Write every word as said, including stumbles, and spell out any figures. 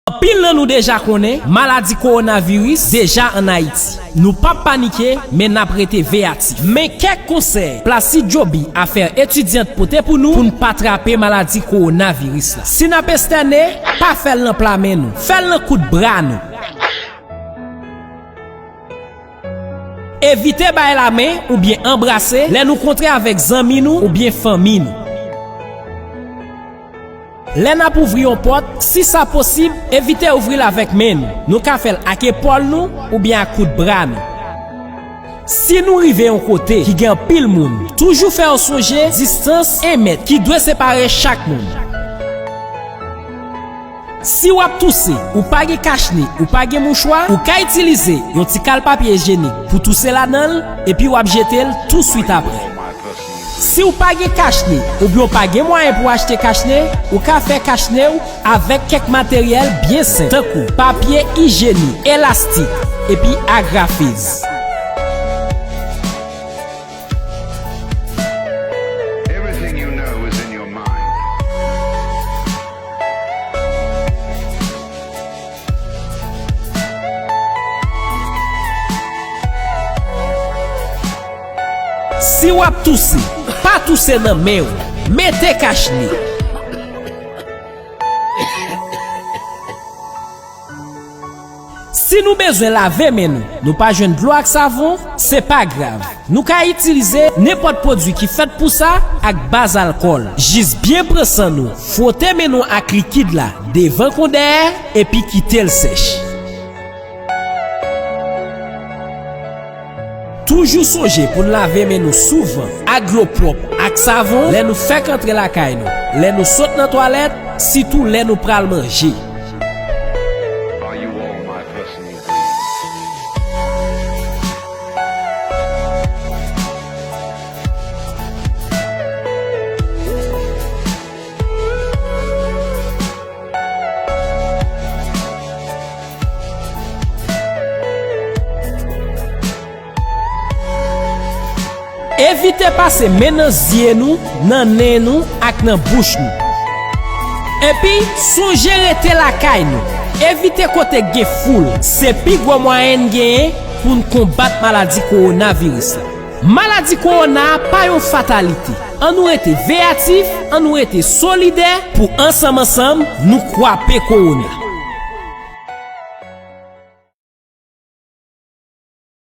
Anpil nan nou deja konnen maladi kowonaviris deja ann Ayiti. Nou p ap panike, men n ap rete veyatif. Men kèk konsèy Placide Joby, afè etidyan, pote pou nou pou n pa trape maladi kowonaviris la. Si n ap estène, pa fè l nan pla men nou. Fè l nan kout bra nou. Evite bay lamen oubyen anbrase lè nou kontre avèk zanmi nou oubyen fanmi nou. Lè n ap ouvri yon pòt, si sa posib, evite ouvri l avèk men nou. Nou ka fè l ak epòl nou oubyen ak kout bra nou. Si nou rive yon kote ki gen anpil moun, toujou fè yo sonje distans en mèt ki dwe separe chak moun. Si w ap touse, ou pa gen kachne, ou pa gen mouchwa, ou ka itilize yon ti kal papye ijyenik pou touse ladan l, epi w ap jete l touswit apre. Si w pa gen kachne, oubyen w pa gen mwayen pou w achte kachne, ou ka fè kachne w avèk kèk materyèl byen senp, tankou papye ijyenik, elastik, epi agrafez. Everything you know is in your mind. Si w ap touse, pa touse nan men w. Mete kachne. Si nou bezwen lave men nou, nou pa jwenn dlo ak savon, se pa grav. Nou ka itilize nenpòt pwodui ki fèt pou sa ak baz alkòl. Jis byen pran san nou, fwote men nou ak likid la devan kon dèyè, epi kite l sèch. Toujou sonje pou n lave men nou souvan ak dlo pwòp ak savon lè nou fèk antre lakay nou, lè nou sot nan twalèt, sitou lè nou pral manje. Are you all my person you breathe? Evite pase men nan zye nou, nan nen nou ak nan bouch nou. Epi, sonje rete lakay nou. Evite kote k gen foul. Se pi gwo mwayen n genyen pou n konbat maladi kowonaviris la. Maladi kowona a pa yon fatalite. Ann nou rete veyatif, ann nou rete solidè pou ansanm ansanm nou kwape kowona.